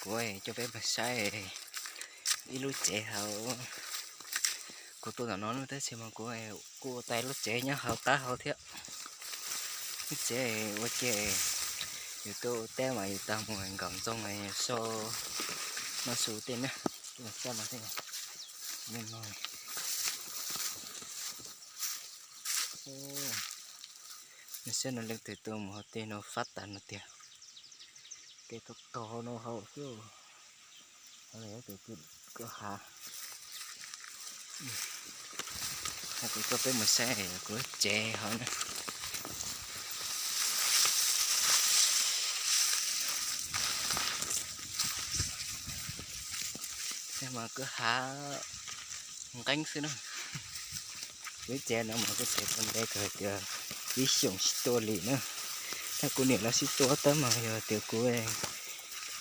Kuv coj peb mus saib ib lub tsev hauv. Kuv tuaj tom no tab sis mas kuv kuj ua tau lub tsev nyob hauv qab hauv thiab. Lub tsev ua ke, yus tuaj ua teb mas yus tau mus nkaum ntxoog so noj su tej na. Tuaj saib no thiab. Nej saib no leej twg tuaj mus hauv tej no fab tas no tiag. Kev tog tog no hauv xwb. Koj hav, kuv coj peb mus saib kuv lub tsev hauv na. Mas kuv hav nqeeb xwb na. Kuv lub tsev no mas kuv tsev tau ntev kawg tias ib xyoos tsis tuaj li na. Tab kuv niam lawv sib tua tab mas yog tias kuv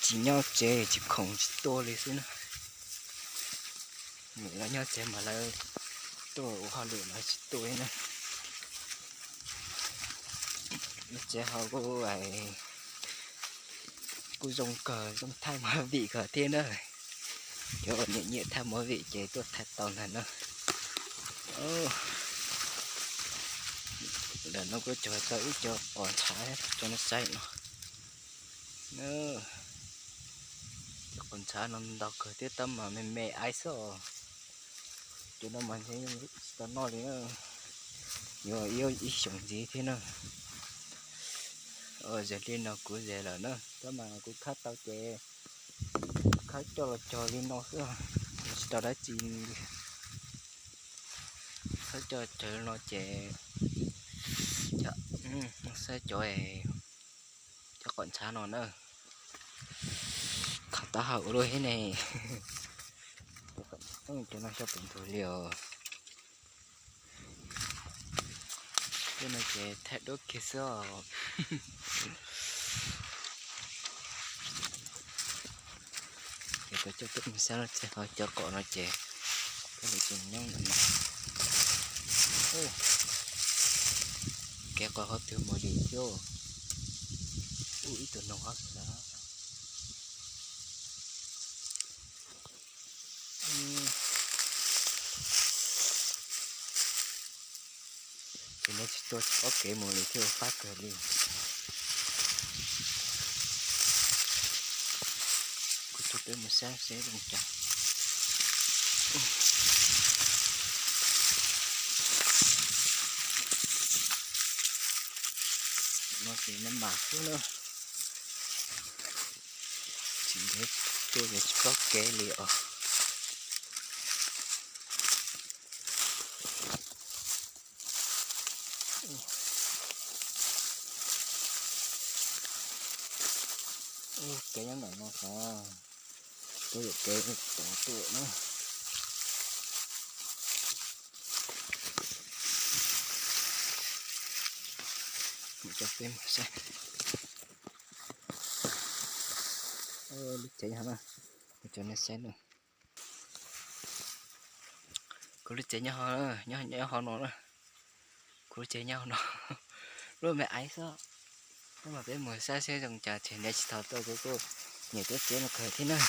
tsis nyob tsev tsis khoom tsis tuaj li xwb na. Niam lawv nyob tsev mas lawv tuaj ua hauj lwm lawv tsis tuaj li na. Lub tsev hauv kuj, kuj zoo kawg, zoo thaij movie kawg thiab na. Cov uas nyiam nyiam thaij movie ces tuaj thaij tau ntag na. Ntawm no kuj cog tau ib co qos ntshav rau nej saib no. Cov qos ntshav no ntau kawg thiab tab mas me me aiv xwb os. Cov no mas tsis tau noj li na. Yuav ib xyoos ntxiv thiab na. Yog li no kuv zes lawm na, tab mas kuv khawb tau ces khawb coj los cog li no xwb, tsis tau dab tsi li. Khawb coj cog li no ces saib cov, cov qos ntshav no na. Qhov taub hau ua luaj thiab ne. Cov no xyov puas ntug li os. Tej no ces thaij duab kiag xwb os. Ces kuv coj peb mus saib no ces ho cov qos no ces peb li tseem nyob ntawm no. Kev qos qhov twg mus li thiab. Ub, ib tug noog qhov xav. Ces no tsis tuaj tsis paub kev mus li thiab fab kawg li. Kuv coj peb mus saib seb zoo cas. No ces maj mam xwb na. Tsis ntev tuaj ces tsis paub kev li os. Kev nyob ntawm no xav, kev yuam kev tod tuaj na. Coj peb mus saib lub tsev no na, coj nej saib na. Kuv lub tsev nyob, nyob hauv no na. Kuv lub tsev nyob hauv no. Lub me aiv xwb. Tab mas peb mus saib seb zoo cas, tsis ntev tsis tau tuaj kuv kuj nyiam tuaj tsev no kawg thiab na.